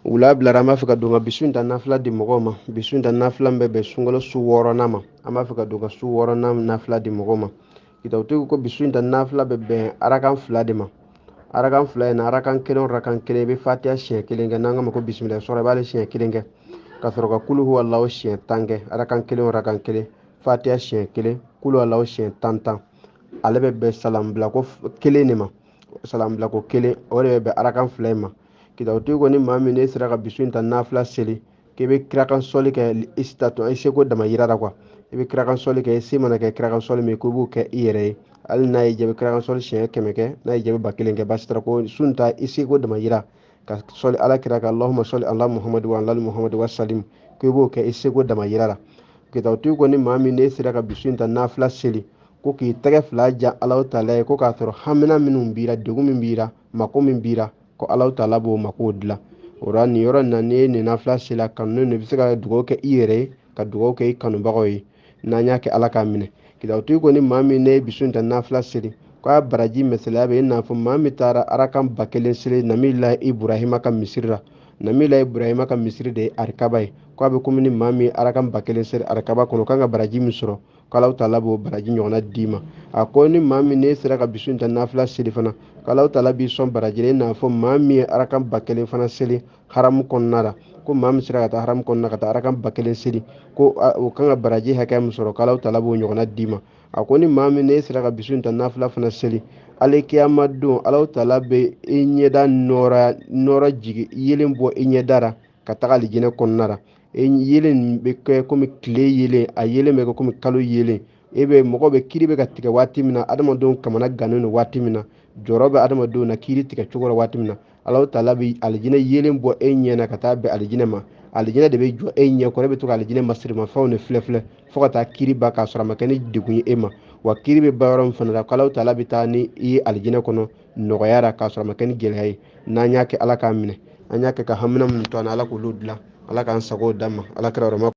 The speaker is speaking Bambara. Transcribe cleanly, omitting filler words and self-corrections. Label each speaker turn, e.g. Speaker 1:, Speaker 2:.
Speaker 1: Wula bilara, an b'a fɛ ka don ka bi su in ta nafila di mɔgɔw ma. Bi su in ta nafila bɛ bɛn sunkalo su wɔɔrɔnan ma. An b'a fɛ ka don ka su wɔɔrɔnan nafila di mɔgɔw ma. Kitabutigi ko bi su in ta nafila bɛ bɛn arakan fila de ma. Arakan fila in na, arakan kelen o arakan kelen, i bɛ fatiya siɲɛ kelen kɛ, n'an k'a ma ko bisimila sɔrɔ, i b'ale siɲɛ kelen kɛ, ka sɔrɔ ka kulu huwa siɲɛ 10 kɛ. Arakan kelen o arakan kelen, fatiya siɲɛ kelen, kulu huwa siɲɛ 10 10, ale bɛ bɛn salam bila ko kelen de ma. Salam bila ko kelen, o de bɛ bɛn arakan fila in ma. Kitabutigi ko ni maa min ne sera ka bi su in ta nafila seli, k'i bɛ kirakan sɔli kɛ istatɔ i seko dama yira la kuwa, i bɛ kirakan sɔli kɛ, i se mana kɛ kirakan sɔli min, k'i b'o kɛ i yɛrɛ ye. Hali n'a y'i jaabi kirakan sɔli siɲɛ 100 kɛ, n'a y'i jaabi 1000 kɛ, baasi t'a la. Ko su in ta, i seko dama yira ka sɔli ala kira kan, allahumma sɔli ala muhammadu wa ala muhammadu wa salim, k'i b'o kɛ i seko dama yira la. Kitabutigi ko ni maa min ne sera ka bi su in ta nafila seli, ko k'i tɛgɛ fila jan Alahu taala ye, ko k'a sɔrɔ hamina minnu b'i la, degun min b'i la, mako min b'i la, ko Alahu taala b'o makow dilan. O la nin yɔrɔ in na, n'i ye nin nafila seli a kanu i bɛ se ka dugawu kɛ i yɛrɛ ye, ka dugawu kɛ i kanubagaw ye. N'an y'a kɛ, Ala k'a minɛ. Kitabutigi ko ni maa min ne ye bi su in ta nafila seli, ko a baraji misaliya bɛ i n'a fɔ maa min taara arakan 1000 seli Nabila Iburahima ka misiri la. Nabila Iburahima ka misiri de ye arikaba ye. Ko a bɛ komi ni maa min arakan 1000 seli arikaba kɔnɔ, kan ka baraji min sɔrɔ, k'Alahu taala b'o baraji ɲɔgɔnna d'i ma. A ko ni maa min ne sera ka bi su in ta nafila seli fana, k'Alahu taala b'i sɔn baraji la i n'a fɔ maa min ye arakan 1000 fana seli haramu kɔnɔna la. Ko maa min sera ka taa haramu kɔnɔna ka taa arakan 1000 seli, ko o kan ka baraji hakɛ min sɔrɔ, k'Alahu taala b'o ɲɔgɔnna d'i ma. A ko ni maa min ne sera ka bi su in ta nafila fana seli, alikiyama don Alahu taala bɛ i ɲɛda nɔɔrɔ jigin, yelen bɔ i ɲɛda la ka taga alijinɛ kɔnɔna la. E yelen bɛ kɛ komi tile yelen, a yelen bɛ kɛ komi kalo yelen. E bɛ mɔgɔ bɛ kiiri bɛ ka tigɛ waati min na, adamadenw kamana gannen don waati min na, jɔrɔ bɛ adamadenw na kiiri tigɛ cogo la waati min na, Alahu taala bɛ alijinɛ yelen bɔ e ɲɛ na ka taa bɛn alijinɛ ma. Alijinɛ de bɛ jɔ e ɲɛ kɔrɔ, e bɛ to ka alijinɛ masirimafɛnw de filɛ filɛ fo ka taa kiiri ban, k'a sɔrɔ a ma kɛ ni degun ye e ma. Wa kiiri bɛ ban yɔrɔ min fana la, k'Alahu taala bɛ taa ni i ye alijinɛ kɔnɔ nɔgɔya la, k'a sɔrɔ a ma kɛ ni gɛlɛya ye. N'an y'a kɛ, Ala k'a minɛ. An y'a kɛ ka hamina minnu to an na, Ala k'olu dilan. Ala k'an sago d'an ma. Ala kɛra yɔrɔ ma.